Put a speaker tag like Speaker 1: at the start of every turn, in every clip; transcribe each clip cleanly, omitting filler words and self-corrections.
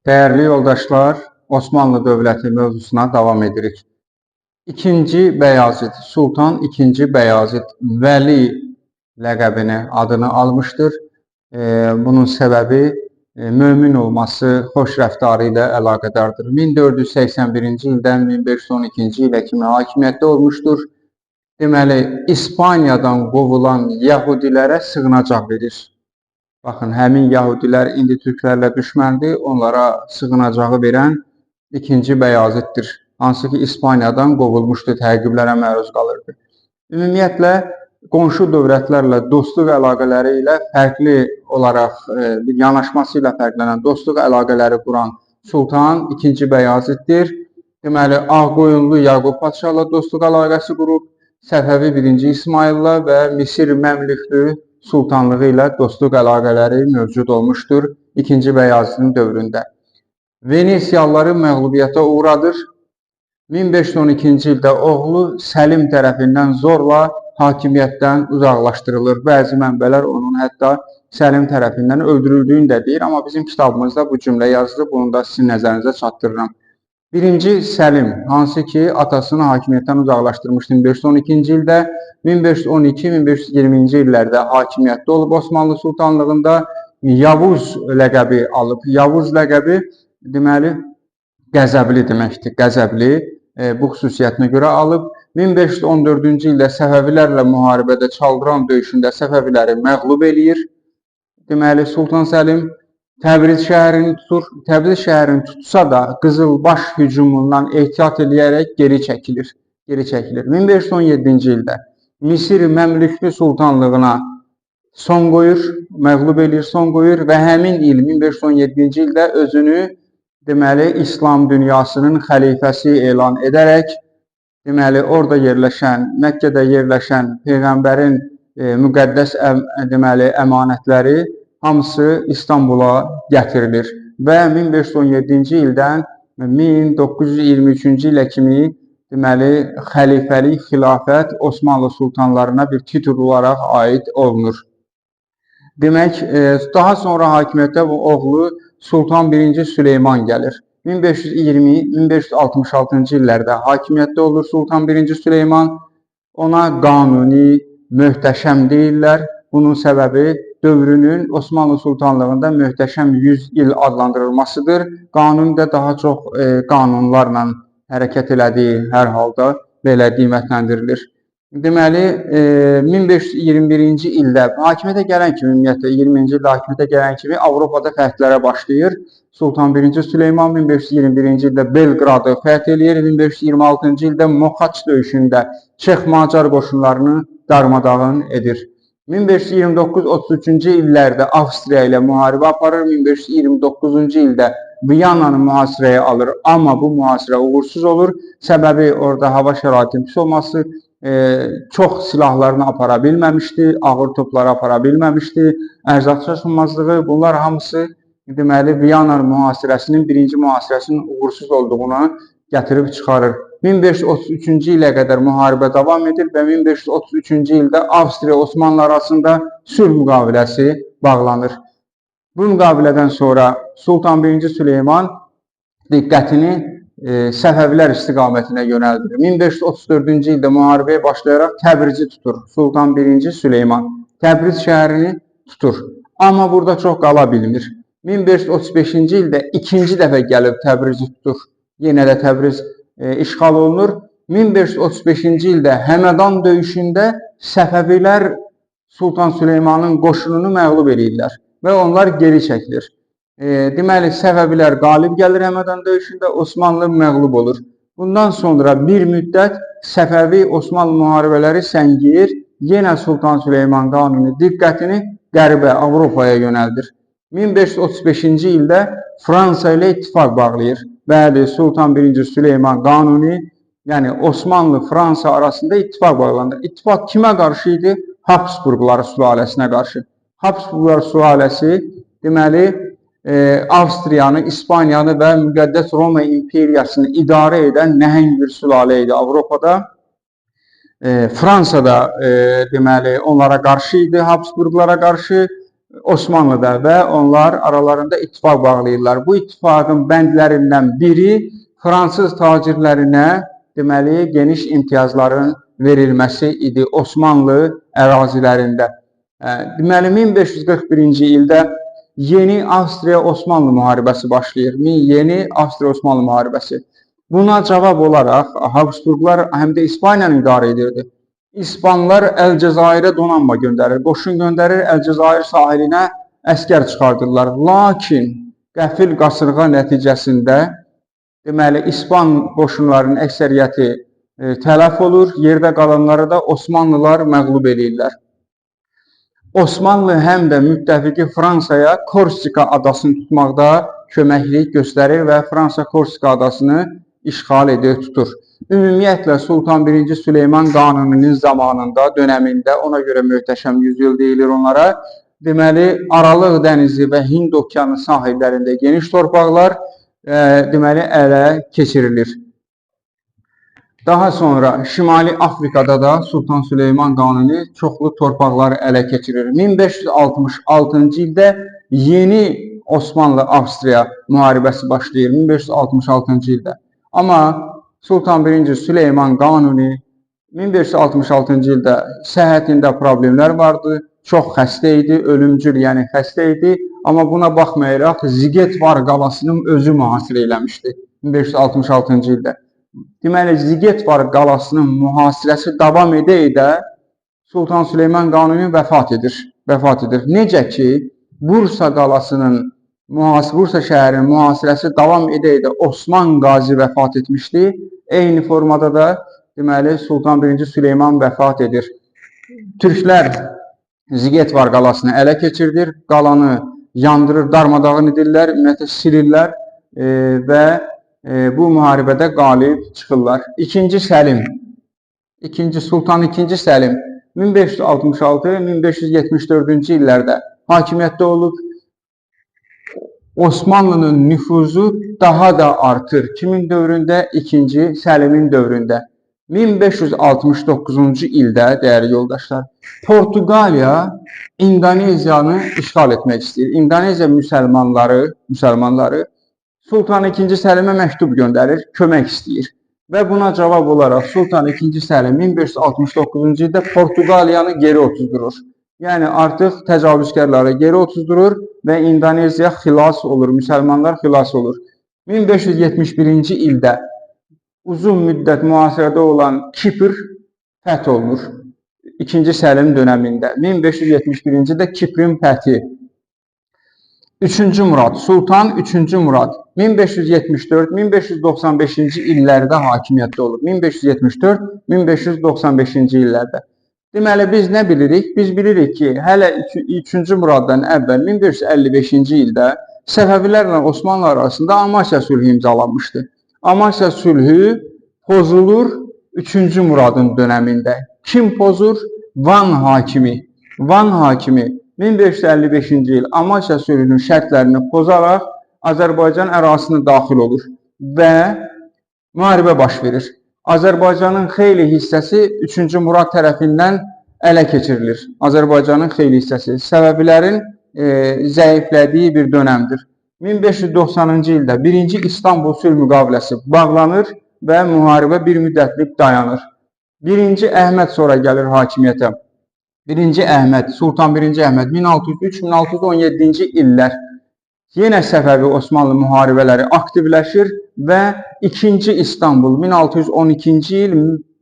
Speaker 1: Dəyərli yoldaşlar, Osmanlı dövləti mövzusuna davam edirik. İkinci Bəyazıt, Sultan II Bəyazıt Vəli ləqəbini, adını almışdır. Bunun səbəbi mömin olması, xoş rəftarı ilə əlaqədardır. 1481-ci ildən 1512-ci ilə kimi hakimiyyətdə olmuşdur. Deməli, İspaniyadan qovulan yəhudilərə sığınacaq verir. Baxın, həmin yəhudilər indi türklərlə düşməndir, onlara sığınacağı verən II Bəyazıtdır. Hansı ki, İspaniyadan qovulmuşdu, təqiblərə məruz qalırdı. Ümumiyyətlə, qonşu dövlətlərlə dostluq əlaqələri ilə fərqli olaraq bir yanaşması ilə fərqlənən dostluq əlaqələri quran Sultan II Bəyazıtdır. Deməli, Ağqoyunlu Yaqub Padşahla dostluq əlaqəsi qurub, Səfəvi 1-ci İsmayılla və Misir Məmlüklü sultanlığı ilə dostluq əlaqələri mövcud olmuşdur II Bəyazıtın dövründə. Venesiyalıları məğlubiyyətə uğradır. 1512-ci ildə oğlu Səlim tərəfindən zorla hakimiyyətdən uzaqlaşdırılır. Bəzi mənbələr onun hətta Səlim tərəfindən öldürüldüyünü də deyir, amma bizim kitabımızda bu cümlə yazılıb, bunu da sizin nəzərinizə çatdırıram. Birinci Səlim, hansı ki atasını hakimiyyətdən uzaqlaşdırmışdı 1512-ci ildə, 1512-1520-ci illərdə hakimiyyətdə olub Osmanlı Sultanlığında, Yavuz ləqəbi alıb. Yavuz ləqəbi deməli qəzəbli deməkdir. Qəzəbli bu xüsusiyyətinə görə alıb. 1514-cü ildə Səfəvilərlə müharibədə Çaldıran döyüşündə Səfəviləri məğlub eləyir. Deməli Sultan Səlim Təbriz şəhərini tutur. Təbriz şəhərini tutsa da Qızılbaş hücumundan ehtiyat eləyərək geri çəkilir. Geri çəkilir. 1517-ci ildə Misir Məmlüklü Sultanlığına son qoyur, məğlub eləyir, son qoyur və həmin il 1517-ci ildə özünü deməli İslam dünyasının xəlifəsi elan edərək deməli orada yerləşən, Məkkədə yerləşən peyğəmbərin müqəddəs deməli əmanətləri hamısı İstanbula gətirilir və 1517-ci ildən 1923-cü ilə kimi deməli xəlifəlik, xilafət Osmanlı sultanlarına bir titul olaraq aid olunur. Demək, daha sonra hakimiyyətə bu oğlu Sultan I Süleyman gəlir. 1520-1566-cı illərdə hakimiyyətdə olur Sultan I Süleyman. Ona qanuni, möhtəşəm deyirlər. Bunun səbəbi dövrünün Osmanlı Sultanlığında möhtəşəm 100 il adlandırılmasıdır. Qanuni də daha çox qanunlarla hərəkət elədiyi hər halda belə qiymətləndirilir. Deməli, 1521-ci ildə hakimiyyətə gələn kimi, ümumiyyətlə 20-ci ildə hakimiyyətə gələn kimi Avropada fəthlərə başlayır. Sultan I Süleyman 1521-ci ildə Belqradı fəth eləyir. 1526-cı ildə Moxaç döyüşündə Çex Macar qoşunlarını darmadağın edir. 1529-33-cü illərdə Avstriya ilə müharibə aparır. 1529-cu ildə Viyananı mühasirəyə alır. Amma bu mühasirə uğursuz olur. Səbəbi orada hava şəraitinin pis olması, çox silahlarını apara bilməmişdi, ağır topları apara bilməmişdi, ərzaq çatışmazlığı, bunlar hamısı deməli Viyana mühasirəsinin, birinci mühasirəsinin uğursuz olduğuna gətirib çıxarır. 1533-cü ilə qədər müharibə davam edir və 1533-cü ildə Avstriya-Osmanlı arasında sülh müqaviləsi bağlanır. Bu müqavilədən sonra Sultan I Süleyman diqqətini Səfəvilər istiqamətinə yönəldir. 1534-cü ildə müharibəyə başlayaraq Təbrizi tutur. Sultan I Süleyman Təbriz şəhərini tutur. Amma burada çox qala bilmir. 1535-ci ildə ikinci dəfə gəlib Təbrizi tutur. Yenə də Təbriz işğal olunur. 1535-ci ildə Həmədan döyüşündə Səfəvilər Sultan Süleymanın qoşununu məğlub eləyirlər və onlar geri çəkilir. Deməli, Səfəvilər qalib gəlir Həmədan döyüşündə, Osmanlı məğlub olur. Bundan sonra bir müddət Səfəvi-Osmanlı müharibələri səngiyir. Yenə Sultan Süleyman Qanuni diqqətini Qərbə, Avropaya yönəldir. 1535-ci ildə Fransa ilə ittifaq bağlayır. Bəli, Sultan I Süleyman Qanuni, yəni Osmanlı-Fransa arasında ittifaq bağlanır. İttifaq kimə qarşı idi? Habsburqlar sülaləsinə qarşı. Habsburqlar sülaləsi deməli Avstriyanı, İspaniyanı və Müqəddəs Roma İmperiyasını idarə edən nəhəng bir sülalə idi Avropada. Fransa da deməli onlara qarşı idi, Habsburqlara qarşı. Osmanlıda və onlar aralarında ittifaq bağlayırlar. Bu ittifaqın bəndlərindən biri fransız tacirlərinə deməli geniş imtiyazların verilməsi idi Osmanlı ərazilərində. Deməli 1541-ci ildə yeni Avstriya-Osmanlı müharibəsi başlayır. Yeni Avstriya-Osmanlı müharibəsi. Buna cavab olaraq Habsburqlar həm də İspaniyanı idarə edirdi. İspanlar Əlcəzairə donanma göndərir, qoşun göndərir, Əlcəzair sahilinə əskər çıxardırlar. Lakin qəfil qasırğa nəticəsində deməli İspan qoşunlarının əksəriyyəti tələf olur, yerdə qalanları da Osmanlılar məğlub eləyirlər. Osmanlı həm də müttəfiqi Fransaya Korsika adasını tutmaqda köməklik göstərir və Fransa Korsika adasını işğal edir, tutur. Ümumiyyətlə Sultan I. Süleyman Qanuninin zamanında, dönəmində, ona görə möhtəşəm yüzyıl deyilir onlara, deməli Aralıq dənizi və Hind okeanı sahillərində geniş torpaqlar deməli ələ keçirilir. Daha sonra Şimali Afrikada da Sultan Süleyman Qanuni çoxlu torpaqları ələ keçirir. 1566-cı ildə yeni Osmanlı-Avstriya müharibəsi başlayır 1566-cı ildə. Amma Sultan I. Süleyman Qanuni 1566-cı ildə səhhətində problemlər vardı. Çox xəstə idi, ölümcül, yəni xəstə idi. Amma buna baxmayaraq Zigetvar qalasının özü mühasirə eləmişdi 1566-cı ildə. Deməli, Zigetvar qalasının mühasirəsi davam edə-edə Sultan Süleyman Qanuni vəfat edir. Vəfat edir. Necə ki, Bursa qalasının, Bursa şəhərinin mühasirəsi davam edə-edə Osman Qazi vəfat etmişdi. Eyni formada da deməli Sultan I. Süleyman vəfat edir. Türklər Zigetvar qalasını ələ keçirdir. Qalanı yandırır, darmadağın edirlər, ümumiyyətlə silirlər və bu müharibədə qalib çıxırlar. İkinci Səlim, Sultan II. Səlim 1566-1574-cü illərdə hakimiyyətdə olub. Osmanlının nüfuzu daha da artır. Kimin dövründə? İkinci Səlimin dövründə. 1569-cu ildə, dəyərli yoldaşlar, Portuqaliya İndoneziyanı işğal etmək istəyir. İndoneziya müsəlmanları Sultan II. Səlimə məktub göndərir, kömək istəyir. Və buna cavab olaraq Sultan II. Səlim 1569-cu ildə Portuqaliyanı geri otuzdurur. Yəni artıq təcavüzkarları geri otuzdurur və İndoneziya xilas olur, müsəlmanlar xilas olur. 1571-ci ildə uzun müddət mühasirədə olan Kipr fəth olunur. İkinci Səlim dönəmində 1571-ci ildə Kiprin fəthi. 3-cü Murad, Sultan 3-cü Murad 1574-1595-ci illərdə hakimiyyətdə olur. 1574-1595-ci illərdə. Deməli, biz nə bilirik? Biz bilirik ki, hələ 3-cü Muraddan əvvəl 1555-ci ildə Səfəvilərlə Osmanlı arasında Amasya sülhü imzalanmışdı. Amasya sülhü pozulur 3-cü Muradın dönəmində. Kim pozur? Van hakimi. Van hakimi 1555-ci il Amasya sülhünün şərtlərini pozaraq Azərbaycan ərazisinə daxil olur və müharibə baş verir. Azərbaycanın xeyli hissəsi 3-cü Murad tərəfindən ələ keçirilir. Azərbaycanın xeyli hissəsi Səfəvilərin zəiflədiyi bir dönəmdir. 1590-cı ildə 1-ci İstanbul sülh müqaviləsi bağlanır və müharibə bir müddətlik dayanır. 1-ci Əhməd sonra gəlir hakimiyyətə. 1-ci Əhməd, Sultan 1-ci Əhməd 1603-1617-ci illər yenə Səfəvi Osmanlı müharibələri aktivləşir və 2-ci İstanbul 1612-ci il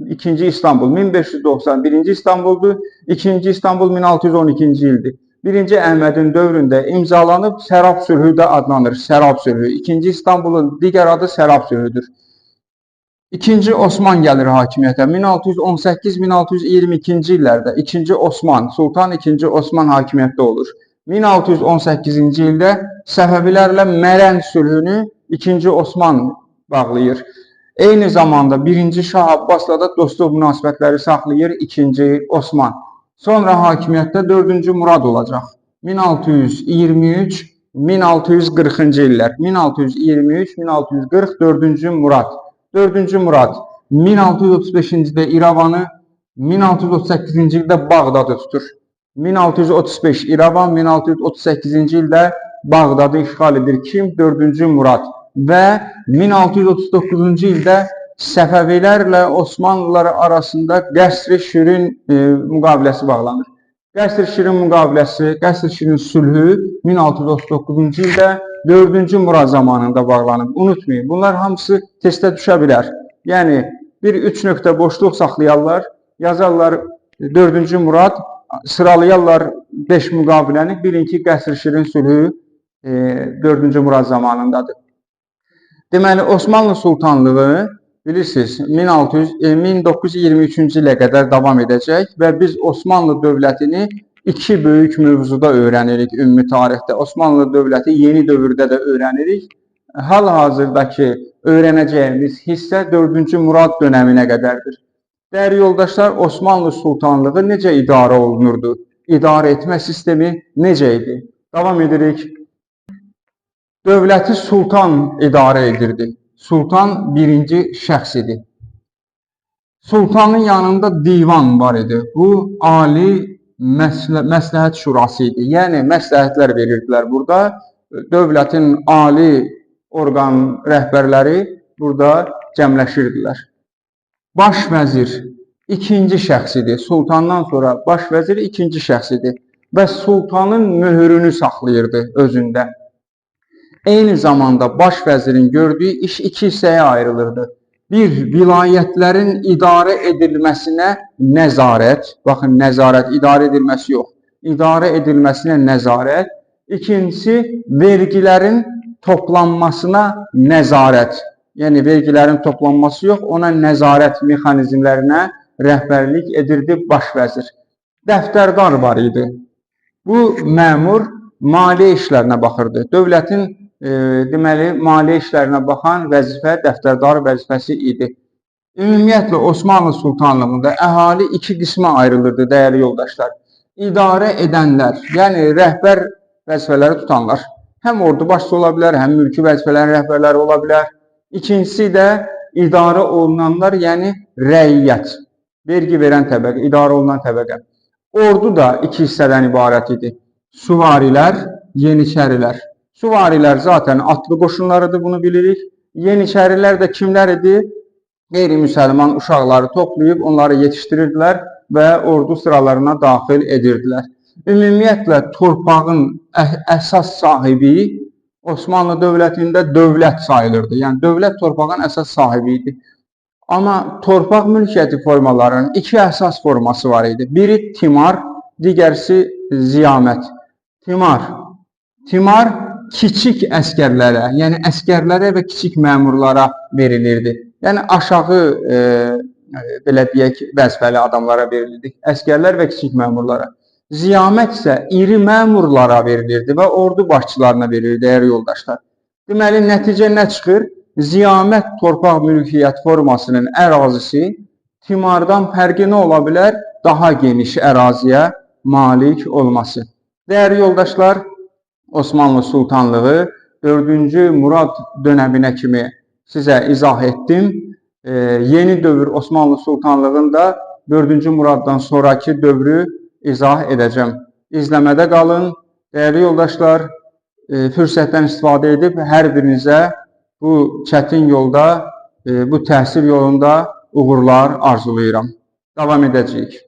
Speaker 1: 2-ci İstanbul 1591-ci İstanbuldur. 2-ci İstanbul 1612-ci ildir. 1-ci Əhmədin dövründə imzalanıb Sərab sülhü də adlanır. Sərab sülhü. 2-ci İstanbulun digər adı Sərab sülhüdür. 2-ci Osman gəlir hakimiyyətə. 1618-1622-ci illərdə 2-ci Osman, Sultan 2-ci Osman hakimiyyətdə olur. 1618-ci ildə Səfəvilərlə Mərən sülhünü 2-ci Osman bağlayır. Eyni zamanda 1-ci Şah Abbasla da dostluq münasibətləri saxlayır 2-ci Osman. Sonra hakimiyyətdə 4-cü Murad olacaq. 1623-1640-cı illər. 1623-1640 4-cü Murad. 4-cü Murad 1635-ci ildə İrəvanı, 1638-ci ildə Bağdadı tutur. 1635 İrəvan, 1638-ci ildə Bağdadı işğal edir. Kim? 4-cü Murad. Və 1639-cu ildə Səfəvilərlə Osmanlılar arasında Qəsr-i Şirin müqaviləsi bağlanır. Qəsr-i Şirin müqaviləsi, Qəsr-i Şirin sülhü 1639-cu ildə 4-cü Murad zamanında bağlanıb. Unutmayın, bunlar hamısı testə düşə bilər. Yəni, bir üç nöqtə boşluq saxlayarlar, yazarlar 4-cü Murad, sıralayarlar 5 müqaviləni. Bilin ki, Qəsr-i Şirin sülhü 4-cü Murad zamanındadır. Deməli, Osmanlı Sultanlığı bilirsiniz, 1923-cü ilə qədər davam edəcək və biz Osmanlı dövlətini iki böyük mövzuda öyrənirik ümumi tarixdə. Osmanlı dövləti yeni dövrdə də öyrənirik. Hal-hazırdakı öyrənəcəyimiz hissə 4-cü Murad dönəminə qədərdir. Dəyərli yoldaşlar, Osmanlı Sultanlığı necə idarə olunurdu? İdarə etmə sistemi necə idi? Davam edirik. Dövləti sultan idarə edirdi. Sultan birinci şəxs idi. Sultanın yanında divan var idi. Bu, ali məsləhət şurası idi. Yəni, məsləhətlər verirdilər burada. Dövlətin ali orqan rəhbərləri burada cəmləşirdilər. Baş vəzir ikinci şəxs idi. Sultandan sonra baş vəzir ikinci şəxs idi və sultanın möhürünü saxlayırdı özündə. Eyni zamanda baş vəzirin gördüyü iş iki hissəyə ayrılırdı. Bir, vilayətlərin idarə edilməsinə nəzarət, baxın nəzarət, idarə edilməsi yox, idarə edilməsinə nəzarət. İkincisi, vergilərin toplanmasına nəzarət. Yəni, vergilərin toplanması yox, ona nəzarət mexanizmlərinə rəhbərlik edirdi baş vəzir. Dəftərdar var idi. Bu məmur maliyyə işlərinə baxırdı. Dövlətin deməli, maliyyə işlərinə baxan vəzifə dəftərdar vəzifəsi idi. Ümumiyyətlə, Osmanlı Sultanlığında əhali iki qismə ayrılırdı, dəyərli yoldaşlar. İdarə edənlər, yəni rəhbər vəzifələri tutanlar, həm ordu başçısı ola bilər, həm mülki vəzifələrin rəhbərləri ola bilər. İkincisi də idarə olunanlar, yəni rəiyyət, vergi verən təbəqə, idarə olunan təbəqə. Ordu da iki hissədən ibarət idi. Suvarilər, yeniçərilər. Suvarilər zaten atlı qoşunlarıdır, bunu bilirik. Yeniçərilər də kimlər idi? Qeyri-müsəlman uşaqları toplayıb onları yetişdirirdilər və ordu sıralarına daxil edirdilər. Ümumiyyətlə, torpağın əsas sahibi Osmanlı dövlətində dövlət sayılırdı. Yəni, dövlət torpağın əsas sahibi idi. Amma torpaq mülkiyyəti formalarının iki əsas forması var idi. Biri timar, digərisi ziyamət. Timar. Timar kiçik əskərlərə, yəni əskərlərə və kiçik məmurlara verilirdi. Yəni, aşağı, belə deyək, vəzifəli adamlara verilirdi. Əskərlər və kiçik məmurlara. Ziyamət isə iri məmurlara verilirdi və ordu başçılarına verilirdi, dəyərli yoldaşlar. Deməli, nəticə nə çıxır? Ziyamət torpaq mülkiyyət formasının ərazisi timardan fərqi nə ola bilər? Daha geniş əraziyə malik olması. Dəyərli yoldaşlar, Osmanlı Sultanlığı 4-cü Murad dönəminə kimi sizə izah etdim. Yeni dövr Osmanlı Sultanlığında 4-cü Muraddan sonraki dövrü izah edəcəm. İzləmədə qalın. Dəyərli yoldaşlar, fürsətdən istifadə edib hər birinizə bu çətin yolda, bu təhsil yolunda uğurlar arzulayıram. Davam edəcəyik.